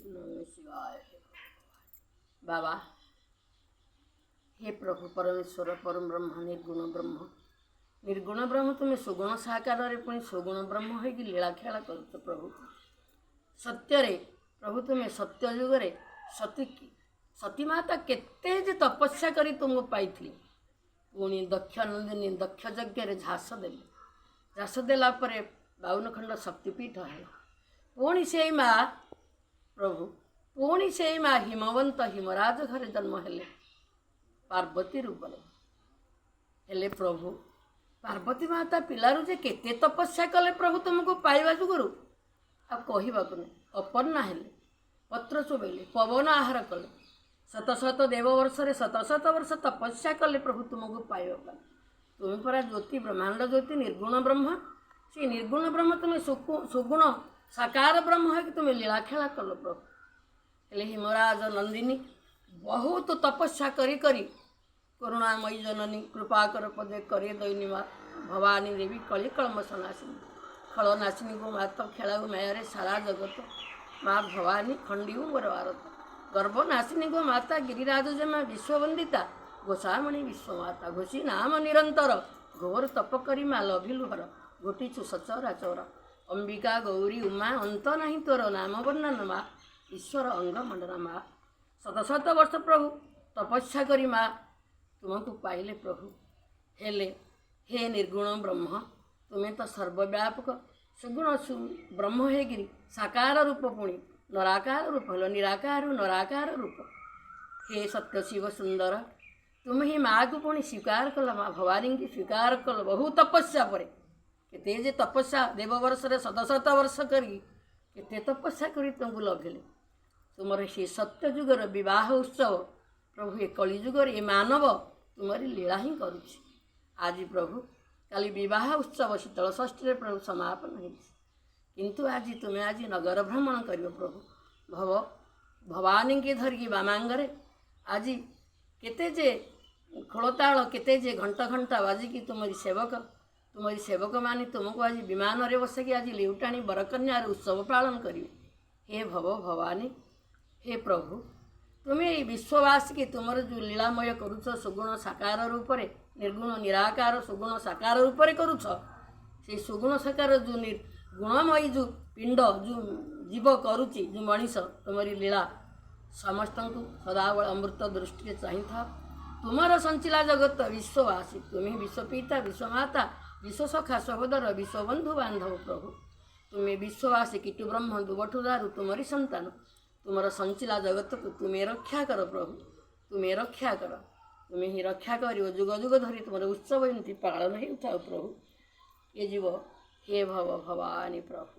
ନମଃ ଶିବାୟ। ବାବା, ହେ ପ୍ରଭୁ ପରମେଶ୍ୱର ପରମ ବ୍ରହ୍ମ, ନିର୍ଗୁଣ ବ୍ରହ୍ମ, ନିର୍ଗୁଣ ବ୍ରହ୍ମ, ତୁମେ ସୁଗୁଣ ସାକାରରେ ପୁଣି ସୁଗୁଣ ବ୍ରହ୍ମ ହେଇକି ଲୀଳା ଖେଳା କରୁଛ ପ୍ରଭୁ। ସତ୍ୟରେ ପ୍ରଭୁ, ତୁମେ ସତ୍ୟ ଯୁଗରେ ସତୀ ସତୀ ମାତା କେତେ ଯେ ତପସ୍ୟା କରି ତୁମକୁ ପାଇଥିଲେ। ପୁଣି ଦକ୍ଷ ନନ୍ଦିନୀ ଦକ୍ଷ ଯଜ୍ଞରେ ଝାସ ଦେଲେ। ଝାସ ଦେଲା ପରେ 52 ଖଣ୍ଡ ଶକ୍ତିପୀଠ ହେଲା। ପୁଣି ସେଇ ମା ପ୍ରଭୁ, ପୁଣି ସେଇ ମା ହିମବନ୍ତ ହିମରାଜ ଘରେ ଜନ୍ମ ହେଲେ ପାର୍ବତୀ ରୂପରେ। ହେଲେ ପ୍ରଭୁ, ପାର୍ବତୀ ମାତା ପିଲାରୁ ଯେ କେତେ ତପସ୍ୟା କଲେ ପ୍ରଭୁ ତୁମକୁ ପାଇବା ଯୁଗରୁ, ଆଉ କହିବାକୁ ନାହିଁ। ଅପର୍ଣ୍ଣା ହେଲେ, ପତ୍ର ଚୋବେଇଲେ, ପବନ ଆହାର କଲେ, ଶତ ଶତ ଦେବ ବର୍ଷରେ ଶତ ଶତ ବର୍ଷ ତପସ୍ୟା କଲେ ପ୍ରଭୁ ତୁମକୁ ପାଇବା ପାଇଁ। ତୁମେ ପରା ଜ୍ୟୋତି, ବ୍ରହ୍ମାଣ୍ଡ ଜ୍ୟୋତି, ନିର୍ଗୁଣ ବ୍ରହ୍ମ। ସେ ନିର୍ଗୁଣ ବ୍ରହ୍ମ ତୁମେ ସୁଗୁଣ ସାକାର ବ୍ରହ୍ମ ହେଇକି ତୁମେ ଲୀଳା ଖେଳା କଲ ପ୍ରଭୁ। ହେଲେ ହିମରାଜ ନନ୍ଦିନୀ ବହୁତ ତପସ୍ୟା କରି କରି, କରୁଣାମୟୀ ଜନନୀ କୃପାକର ପଦେ କରେ ଦୈନୀ ମା ଭବାନୀ ଦେବୀ କଳି କଳ୍ମଷ ନାଶିନୀ, ଖଳ ନାଶିନୀ ଗୋ ମାତ, ଖେଳାଉ ମାୟାରେ ସାରା ଜଗତ ମା ଭବାନୀ, ଖଣ୍ଡିଉ ମୋର ଆରତ। ଗର୍ଭ ନାଶିନୀ ଗୋ ମାତା, ଗିରିରାଜ ଜମା ବିଶ୍ୱବନ୍ଦିତା, ଗୋସାମଣି ବିଶ୍ୱମାତା, ଘୋଷି ନାମ ନିରନ୍ତର, ଘୋର ତପ କରି ମା ଲଭିଲୁ ହର, ଘୋଟିଛୁ ସଚରାଚର। ଅମ୍ବିକା ଗୌରୀ ଉମା, ଅନ୍ତ ନାହିଁ ତୋର ନାମ ବର୍ଣ୍ଣନ ମା, ଈଶ୍ୱର ଅଙ୍ଗ ମଣ୍ଡନ ମା। ଶତ ଶତ ବର୍ଷ ପ୍ରଭୁ ତପସ୍ୟା କରି ମା ତୁମକୁ ପାଇଲେ ପ୍ରଭୁ। ହେଲେ ହେ ନିର୍ଗୁଣ ବ୍ରହ୍ମ, ତୁମେ ତ ସର୍ବବ୍ୟାପକ ସୁଗୁଣ ବ୍ରହ୍ମ ହେଇକିରି ସାକାର ରୂପ, ପୁଣି ନରାକାର ରୂପ ହେଲ, ନିରାକାରରୁ ନରାକାର ରୂପ। ହେ ସତ୍ୟ ଶିବ ସୁନ୍ଦର, ତୁମେ ହିଁ ମାଆକୁ ପୁଣି ସ୍ୱୀକାର କଲ, ମା ଭବାନୀଙ୍କୁ ସ୍ୱୀକାର କଲ ବହୁ ତପସ୍ୟା ପରେ। କେତେ ଯେ ତପସ୍ୟା ଦେବବର୍ଷରେ ଶତ ଶତ ବର୍ଷ କରି, କେତେ ତପସ୍ୟା କରି ତୁମକୁ ଲଭିଲେ। ତୁମର ସେ ସତ୍ୟ ଯୁଗର ବିବାହ ଉତ୍ସବ ପ୍ରଭୁ, ଏ କଳିଯୁଗରେ ଏ ମାନବ ତୁମରି ଲୀଳା ହିଁ କରୁଛି ଆଜି ପ୍ରଭୁ। କାଲି ବିବାହ ଉତ୍ସବ ଶୀତଳ ଷଷ୍ଠୀରେ ପ୍ରଭୁ ସମାପନ ହେଇଛି, କିନ୍ତୁ ଆଜି ତୁମେ ଆଜି ନଗର ଭ୍ରମଣ କରିବ ପ୍ରଭୁ, ଭବ ଭବାନୀଙ୍କି ଧରିକି ବାମାଙ୍ଗରେ। ଆଜି କେତେ ଯେ ଖୋଳତାଳ, କେତେ ଯେ ଘଣ୍ଟ ଘଣ୍ଟା ବାଜିକି ତୁମରି ସେବକମାନେ ତୁମକୁ ଆଜି ବିମାନରେ ବସିକି ଆଜି ଲେଉଟାଣି ବରକନ୍ୟାର ଉତ୍ସବ ପାଳନ କରିବେ। ହେ ଭବ ଭବାନୀ, ହେ ପ୍ରଭୁ, ତୁମେ ଏଇ ବିଶ୍ୱବାସୀକି ତୁମର ଯେଉଁ ଲୀଳାମୟ କରୁଛ ସୁଗୁଣ ସାକାର ରୂପରେ, ନିର୍ଗୁଣ ନିରାକାର ସୁଗୁଣ ସାକାର ରୂପରେ କରୁଛ, ସେଇ ସୁଗୁଣ ସାକାର ଯେଉଁ ଗୁଣମୟୀ ଯେଉଁ ପିଣ୍ଡ, ଯେଉଁ ଜୀବ କରୁଛି, ଯେଉଁ ମଣିଷ ତୁମରି ଲୀଳା, ସମସ୍ତଙ୍କୁ ସଦାବେଳେ ଅମୃତ ଦୃଷ୍ଟିରେ ଚାହିଁଥାଅ। ତୁମର ସଞ୍ଚିଲା ଜଗତ ବିଶ୍ୱବାସୀ, ତୁମେ ବିଶ୍ୱପିତା, ବିଶ୍ୱମାତା, ବିଶ୍ୱସଖା ସହୋଦର, ବିଶ୍ୱବନ୍ଧୁ ବାନ୍ଧବ ପ୍ରଭୁ। ତୁମେ ବିଶ୍ୱବାସୀ କୀଟୁ ବ୍ରହ୍ମ ଦୁବଠୁ ଦାରୁ ତୁମରି ସନ୍ତାନ। ତୁମର ସଞ୍ଚିଲା ଜଗତକୁ ତୁମେ ରକ୍ଷା କର ପ୍ରଭୁ, ତୁମେ ରକ୍ଷା କର, ତୁମେ ହିଁ ରକ୍ଷା କରିବ। ଯୁଗ ଯୁଗ ଧରି ତୁମର ଉତ୍ସବ ଏମିତି ପାଳନ ହେଉଥାଉ ପ୍ରଭୁ। ଏ ଯିବ ହେ ଭବ ଭବାନୀ ପ୍ରଭୁ।